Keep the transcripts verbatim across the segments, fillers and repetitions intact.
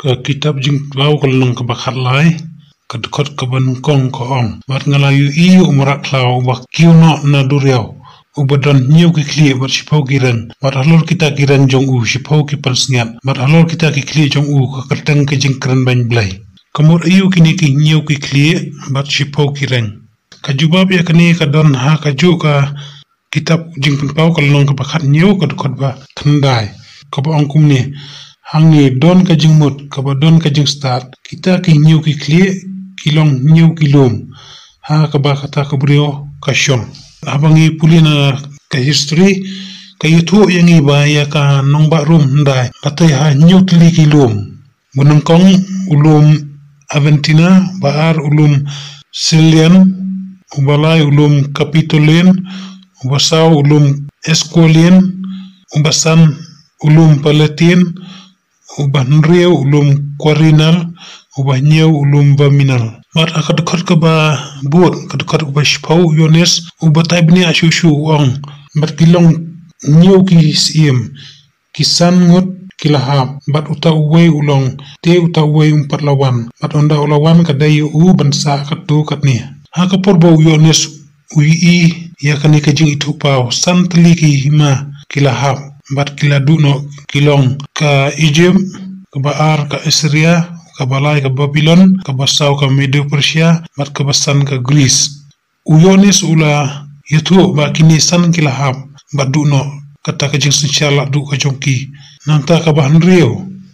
Ka kitab Jingpynpaw ka lynnong kaba khatlai, ka dkhot kaba nyngkong ka ong: Bad nga la ïohi ïa u mrad khlaw uba kiew noh na duriaw, uba don hynñiew ki khlieh bad shiphew ki reng, bad halor kita ki reng jong u shiphew ki pansngiat, bad halor kita ki khlieh jong u ka kyrteng ka jingkren beiñ Blei. Ka mut aïu kine ki hynñiew ki khlieh bad shiphew ki reng? Ka jubab ïa kane ka don ha kajuh ka kitab Jingpynpaw ka lynnong kaba khathynñiew ka dkhot ba khyndai, kaba ong kumne: Hangne don ka jingmut kaba don ka jingstad, kita ki hynñiew ki khlieh ki long hynñiew ki lum, ha kaba kata ka briew ka shong. Haba ngi pule na ka history, ka ïathuh ïa ngi ba ïa ka nongbah Rom hyndai la tei ha hynñiew tylli ki lum. Ba nyngkong u lum Aventina, ba ar u lum Caelian, uba lai u lum Capitoline, uba saw u lum Esquiline, uba san u lum Palatine, uba hynriew u lum Quirinal, uba hynñiew u lum Viminal. Bad ha ka dkhot kaba bud, ka dkhot kaba shiphew, u Ïoannis u batai bniah shuh shuh, u ong: Bad ki long hynñiew ki syiem, ki san ngut ki la hap, bad uta uwei u long, te uta uwei um pat la wan, bad ynda u la wan ka dei ïa u ban sah katto katne. Ha ka por ba u Ïoannis u ïohi ïa kane ka jingithuhpaw, san tylli ki hima ki la hap bad ki la duh noh, ki long ka Ijipt, kaba ar ka Assyria, kaba lai ka Babilon, kaba saw ka Medo Persia, bad kaba san ka Greece. U Ïoannis u la ïathuh ba kine san ki la hap bad duh noh, kata ka jingsynshar la duh ka jong ki. Nangta kaba hynriew,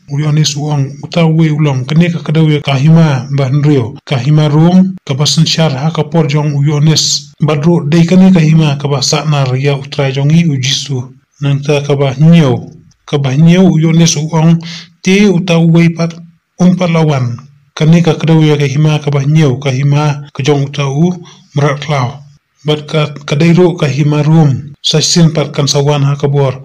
u Ïoannis u ong, uta uwei u long, kane ka kdew ïa ka hima ba hynriew, ka hima Rom, kaba synshar ha ka por jong u Ïoannis. Bad ruh dei kane ka hima kaba sah nar ïa u Trai jong ngi u Jisu. Nangta kaba hynñiew, kaba hynñiew u Ïoannis u ong, te uta uwei pat um pat la wan. Kane ka kdew ïa ka hima kaba hynñiew, ka hima ka jong uta u mrad khlaw. Bad ka, ka dei ruh ka hima Rom, sa shisien pat kan sa wan ha ka bor.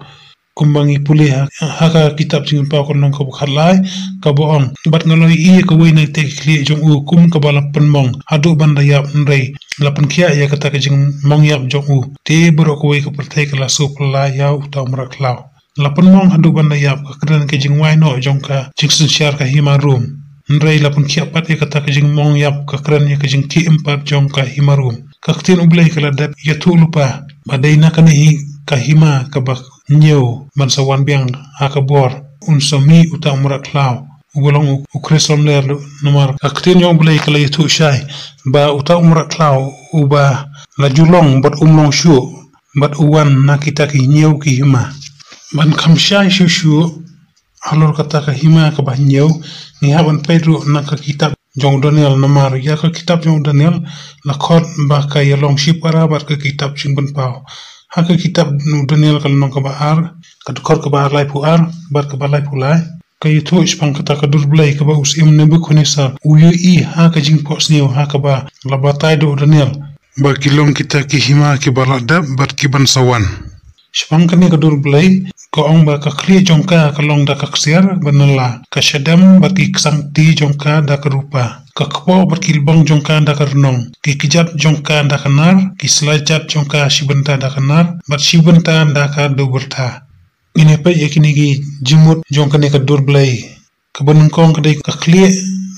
Kumba ngi pule ha, ha ka kitab Jingpynpaw ka lynnong kaba khatlai, kaba ong: Bad nga la ïohi ïa kawei na kita ki khlieh jong u kum kaba la pynmong haduh ban da ïap, hynrei la pynkhiah ïa kata ka jingmong ïap jong u. Te baroh kawei ka pyrthei ka la sngewphylla ïa uta u mrad khlaw. La pynmong haduh ban da ïap, ka kren ka jingwai noh jong ka jingsynshar ka hima Rom. Hynrei la pynkhiah pat ïa kata ka jingmong ïap, ka kren ïa ka jingkhih im pat jong ka hima Rom. Ka ktien U Blei ka la dep ïathuh lypa ba dei na kane hi ka hima kaba hynñiew ban sa wan biang ha ka bor, un sa mih uta u mrad khlaw uba long u, u Khrist lamler. Namar ka ktien jong U Blei ka la ïathuh shai ba uta u mrad khlaw uba la ju long bad um long shuh, bad u wan na kita ki hynñiew ki hima. Ban kham shai shuh shuh halor kata ka hima kaba hynñiew, ngi hap ban peit ruh na ka kitab jong u Daniel, namar ïa ka kitab jong u Daniel la khot ba ka ïalong shipara bad ka kitab Jingpynpaw. Ha ka kitab u Daniel ka lynnong kaba ar, ka dkhot kaba ar laiphew ar bad kaba laiphew lai, ka ïathuh shaphang kata ka dur Blei kaba u syiem Nebukhadnessar u ïohi ha ka jingphohsniew, ha kaba la batai da u Daniel ba ki long kita ki hima kiba la dep bad kiban sa wan. Shaphang kane ka dur Blei, ka ong ba ka khlieh jong ka ka long da ka ksiar banylla, ka shadem bad ki ksangkti jong ka da ka rupa, ka kpoh bad ki lbong jong ka da ka rnong, ki kjat jong ka da ka nar, ki slajat jong ka shibynta da ka nar, bad shibynta da ka dewbyrtha. Ngin ïa peit ïa kine ki jingmut jong kane ka dur Blei. Kaba nyngkong ka dei ka khlieh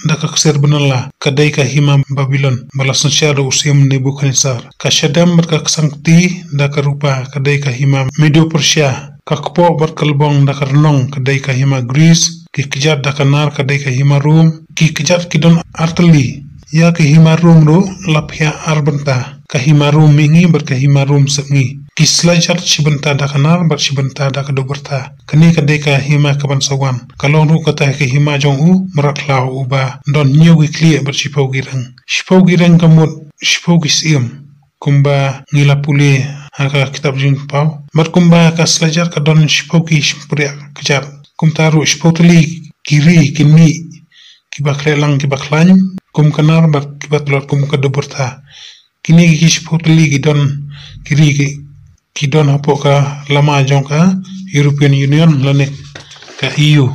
da ka ksiar banylla, ka dei ka hima Babilon, ba la synshar da u syiem Nebukhadnessar. Ka shadem bad ka ksangkti da ka rupa, ka dei ka hima Medo Persia. Ka kpoh bad ka lbong da ka rnong, ka dei ka hima Greece. Ki kjat da ka nar, ka dei ka hima Rom. Ki kjat ki don artylli. Ïa ka hima Rom ruh la phiah ar bynta, ka hima Rom mihngi bad ka hima Rom sepngi. Ki slajat shibynta da ka nar bad shibynta da ka dewbyrtha. Kane ka dei ka hima kaban sa wan. Ka long ruh kata ka hima jong u mrad khlaw uba don hynñiew ki khlieh bad shiphew ki reng. Shiphew ki reng ka mut shiphew ki syiem, kumba ngi la pule ha ka kitab Jingpynpaw. Bad kumba ka slajat ka don shiphew ki shympriah kjat, kumta ruh shiphew tylli ki ri kin mih, kiba khleh lang kiba khlaiñ kum ka nar bad kiba tlot kum ka dewbyrtha. Kine ki shiphew tylli ki don ki ri ki, ki don hapoh ka lama jong ka European Union lane ka E U.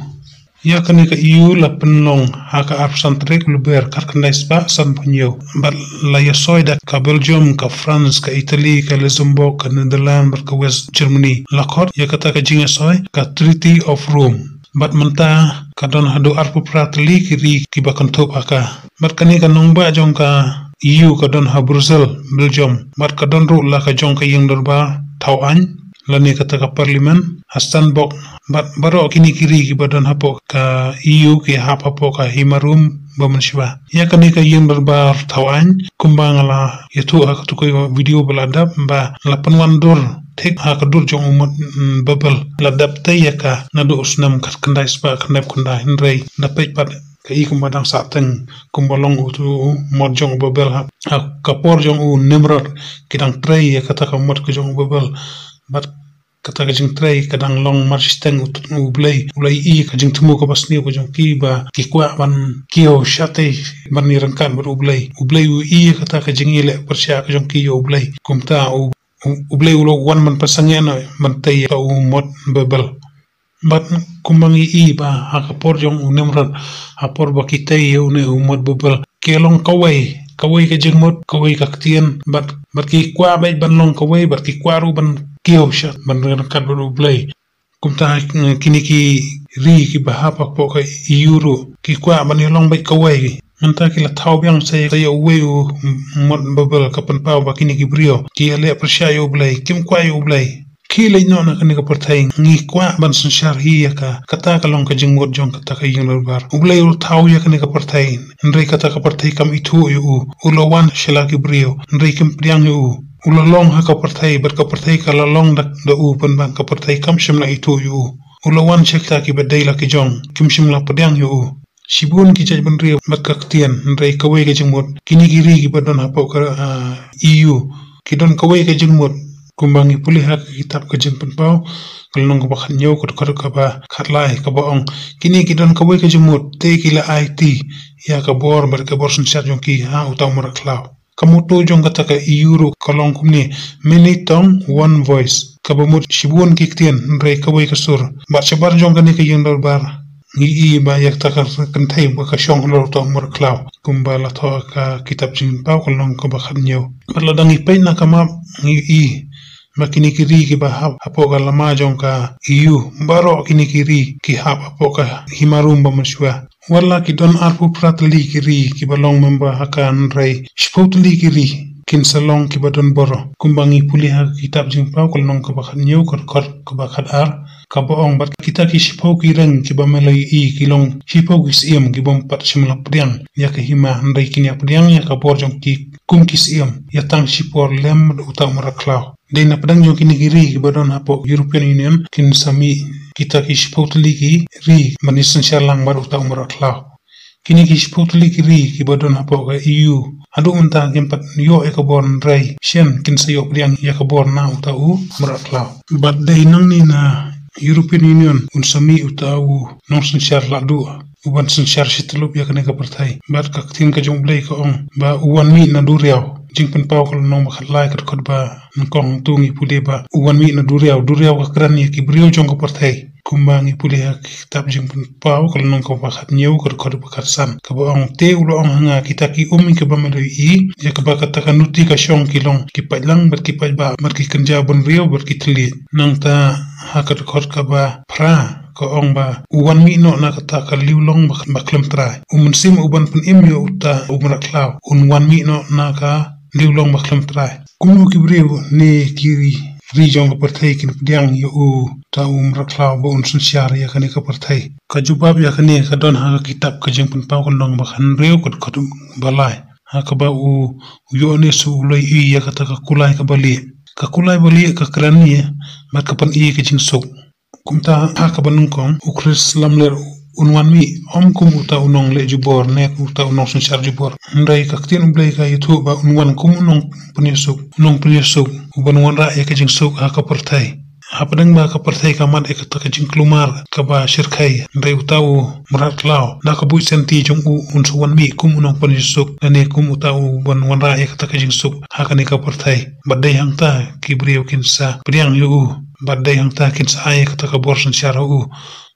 Ïa kane ka E U la pynlong ha ka arphew san tarik u Lber khatkhyndai spah sanphew hynñiew, bad la ïasoi da ka Belgium, ka France, ka Italy, ka Luxembourg, ka Netherlands bad ka West Germany. La khot ïa kata ka jingïasoi ka Treaty of Rome. Bad mynta ka don haduh arphew phra tylli ki ri kiba kynthup ha ka. Bad kane ka nongbah jong ka E U ka don ha Brussels, Belgium. Bad ka don ruh la ka jong ka ïing dorbar thaw aiñ, lane kata ka parliament, ha Strasbourg. Bad baroh kine ki ri kiba don hapoh ka E U ki hap hapoh ka hima rum ba mynshuwa. Ïa kane ka ïing dorbar thaw aiñ, kumba nga la ïathuh ha katu ka video ba la dep, ba la pynwandur thik ha ka dur jong u mot, mm, Babel. La dep tei ïa ka naduh u snem khatkhyndai spah khyndaiphew khyndai, hynrei da peit pat ka i kumba dang sah teng, kumba long utu u mot jong u Babel ha, ha ka por jong u Nimrod, ki dang trei ïa kata ka mot ka jong u Babel. Bad kata ka jingtrei ka dang long marshiteng u, u Blei, u la ïohi ka jingthmu kaba sniew ka jong ki ba ki kwah ban kiew shatei ban ïaryngkat bad u Blei. U Blei u ïohi kata ka jingïaleh pyrshah ka jong ki ïa u Blei. Kumta u, u, u Blei u la wan ban pynsangeh noh ban tei ïa u mot Babel. Bad kumba ngi i ba ha ka por jong u Nimrod, ha por ba ki tei ïa une u mot Babel, ki long kawei, kawei ka jingmut, kawei ka ktien, bad, bad ki kwah beit ban long kawei, bad ki kwah ruh ban kiew shat, ban ryngkat bad u Blei. Kumta, eh, kine ki ri kiba hap hapoh ka E U ruh ki kwah ban ïalong beit kawei. Mynta ki la thaw biang sa ïa uwei u mot Babel, ka pynpaw ba kine ki briew ki ïaleh pyrshah ïa u Blei, kim kwah ïa u Blei. Khie leit noh na kane ka pyrthei, ngi kwah ban synshar hi ïa ka. Kata ka long ka jingmut jong kata ka ïing dorbar. U Blei u la thaw ïa kane ka pyrthei, hynrei kata ka pyrthei kam ithuh ïa u. U la wan sha la ki briew, hynrei kim pdiang ïa u. U la long ha ka pyrthei, bad ka pyrthei ka la long da, da u, pynban ka pyrthei kam shym la ithuh ïa u. U la wan sha kita kiba dei la ki jong, kim shym la pdiang ïa u. Shibun ki jaitbynriew bad ka ktien, hynrei kawei ka jingmut. Kine ki ri kiba don hapoh ka, ah, E U ki don kawei ka jingmut. Kumba ngi pule ha ka kitab ka Jingpynpaw, ka lynnong kaba khathynñiew, ka dkhot kaba khatlai, kaba ong, kine ki don kawei ka jingmut, te ki la aiti ïa ka bor bad ka bor synshar jong ki ha uta u mrad khlaw. Ka motto jong kata ka E U ruh ka long kumne, many tongue, one voice. Kaba mut shibun ki ktien, hynrei kawei ka sur. Bad shabar jong kane ka ïing dorbar, ngi i ba ïa kata ka kynthei ba ka shong halor uta u mrad khlaw, kumba la thoh ha ka kitab Jingpynpaw, ka lynnong kaba khathynñiew. Bad lada ngi peit na ka map, ngi i ba kine ki ri kiba hap hapoh ka lama jong ka E U, baroh kine ki ri ki hap hapoh ka hima rum ba mynshuwa. Wat la ki don arphew phra tylli ki ri kiba long member ha ka, hynrei shiphew tylli ki ri kin sa long kiba don bor. Kumba ngi pule ha ka kitab Jingpynpaw, ka lynnong kaba khathynñiew, ka dkhot kaba khatar, kaba ong, bad kita ki shiphew ki reng kiba me la ïohi ki long shiphew ki syiem kibym pat shym la pdiang ïa ka hima, hynrei kin ïa pdiang ïa ka bor jong ki kum ki syiem, ïa tang shipor lem bad uta u mrad khlaw. Dei na pdeng jong kine ki ri kiba don hapoh European Union, kin sa mih kita ki shiphew tylli ki ri ban ïasynshar lang bad uta u mrad khlaw. Kine ki shiphew tylli ki ri kiba don hapoh ka E U, haduh mynta kim pat ïoh ïa ka bor, hynrei shen kin sa ïoh pdiang ïa ka bor na uta u mrad khlaw. Bad dei nangne na European Union un sa mih uta u nongsynshar lahduh, u ban synshar shi tyllup ïa kane ka pyrthei. Bad ka ktien ka jong U Blei ka ong ba u wan mih na duriaw. Jingpynpaw, ka lynnong ba khatlai, ka dkhot ba nyngkong, hangto ngi pule ba u wan mih na duriaw. Duriaw ka kren ïa ki briew jong ka pyrthei. Kumba ngi pule ha ka kitab Jingpynpaw, ka lynnong kaba khathynñiew, ka dkhot ba khatsan, kaba ong, te u la ong ha nga, kita ki um kiba me la ïohi, ïa kaba kata ka nuti ka shong, ki long ki paidlang bad ki paidbah bad ki kynja bynriew bad ki thylliej. Nangta ha ka dkhot kaba phra, ka ong ba u wan mih noh na kata ka liwlong ba, ba khlem trai. U Mynsiem u ban pynim ïa uta u mrad khlaw un wan mih noh na ka liwlong ba khlem trai. Kumno ki briew ne ki ri, ri jong ka pyrthei kin pdiang ïa uta u mrad khlaw ba un synshar ïa kane ka pyrthei? Ka jubab ïa kane ka don ha ka kitab ka Jingpynpaw, ka lynnong ba khathynriew, ka dkhot ba lai. Ha kaba u, u Ïoannis u la ïohi ïa kata ka kulai kaba lieh. Ka kulai ba lieh ka kren ïa, bad ka pyni ka jingsuk. Kumta ha kaba nyngkong, u Khrist lamler un wan mih, ym kum uta u nongleh jubor ne uta u nongsynshar jubor. Hynrei ka ktien U Blei ka ïathuh ba un wan kum u nongpynïasuk, u nongpynïasuk, u ban wanrah ïa ka jingsuk ha ka pyrthei. Hapdeng ba ka pyrthei ka mad ïa kata ka jingkulmar kaba shyrkhei, hynrei uta u mrad khlaw, da ka buit sianti jong u, un sa wan mih kum u nongpynïasuk, lane kum uta u ban wanrah ïa kata ka jingsuk ha kane ka pyrthei. Bad dei hangta ki briew kin sa pdiang ïa u, bad dei hangta kin sa ai ïa kata ka bor synshar ha u.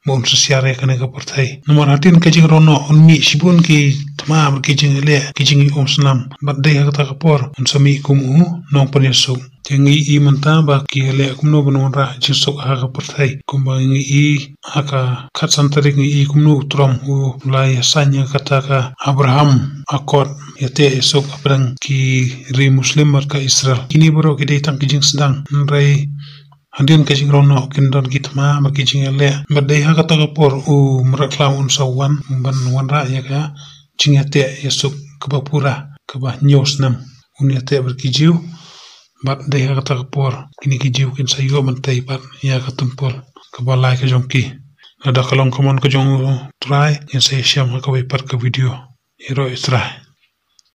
ba un sa siar ïa kane ka pyrthei. Namar hadien ka jingrong noh un mih shibun ki thma bad ki jingïaleh, ki jingïoh snam. Bad dei ha kata ka por un sa mih kum u nongpynïasuk. Te ngi i mynta ba ki ïaleh kumno ban wanrah jingsuk ha ka pyrthei. Kumba ngi i ha ka khatsan tarik ngi i kumno u Trump u la ïasain ïa kata ka Abraham Accord ïateh ïasuk hapdeng ki ri Muslim bad ka Israel. Kine baroh ki dei tang ki jingsdang. Hynrei hadien ka jingrong noh kin don ki thma bad ki jingïaleh. Bad dei ha kata ka por u mrad khlam un sa wan ban wanrah ïa ka jingïateh ïasuk kaba pura kaba hynñiew snem. Un ïateh bad ki Jiw. Bad dei ha kata ka por kine ki Jiw kin sa ïoh ban tei pat ïa ka templ kaba lai ka jong ki. Lada ka long ka mon ka jong u Trai ngin sa ïashem ha kawei pat ka video. Ïaroh ïa u Trai.